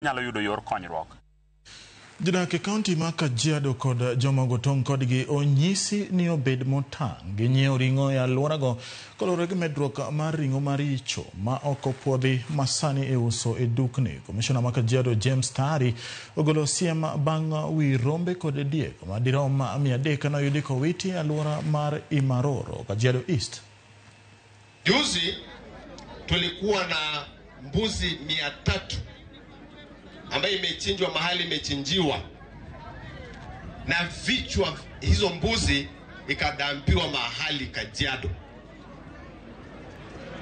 Nyalo yudo yor konyruok. Jodak e kaunti ma Kajiado kod joma ogo tong' kodgi onyisi ni obed motang' gi nyiewo ring'o e alworago kaluwore gi medruok mar ring'o maricho ma ok opuodhi ma sani iuso e dukni. Komishona ma Kajiado James Tari ogolo siem bang' wi rombe kod diek madirom 300 noyudi kowiti e alwora mar Imaroro, Kajiado East. Juzi tulikuwa na mbuzi 300 ambayo imechinjwa mahali imechinjiwa, na vichwa hizo mbuzi ikadampiwa mahali Kajiado.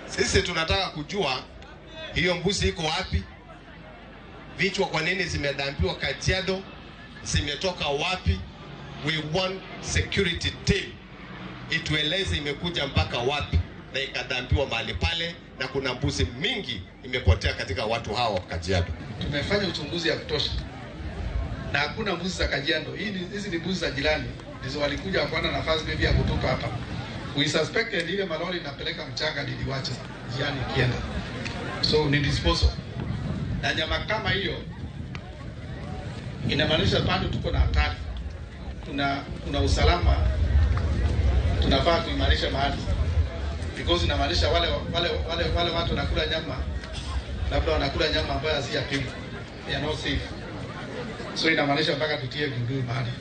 Sisi tunataka kujua hiyo mbuzi iko wapi, vichwa kwa nini zimedampiwa Kajiado, zimetoka wapi? We want security team itueleze imekuja mpaka wapi na ikadampiwa mahali pale, na kuna mbuzi mingi imepotea katika watu hawa wa Kajiado. Tumefanya uchunguzi ya kutosha na hakuna mbuzi za Kajiado. Hizi ni mbuzi za jirani, ndizo walikuja wakaona nafasi maybe ya kutupa hapa. We suspected ile malori inapeleka mchanga niliwacha njiani ikienda, so ni disposal. Na nyama kama hiyo inamaanisha bado tuko na hatari, kuna usalama tunafaa kuimarisha mahali, because inamaanisha wale watu wanakula nyama, labda wanakula nyama ambayo si ya pili, they are not safe. So inamaanisha mpaka tutie vibuyu mahali.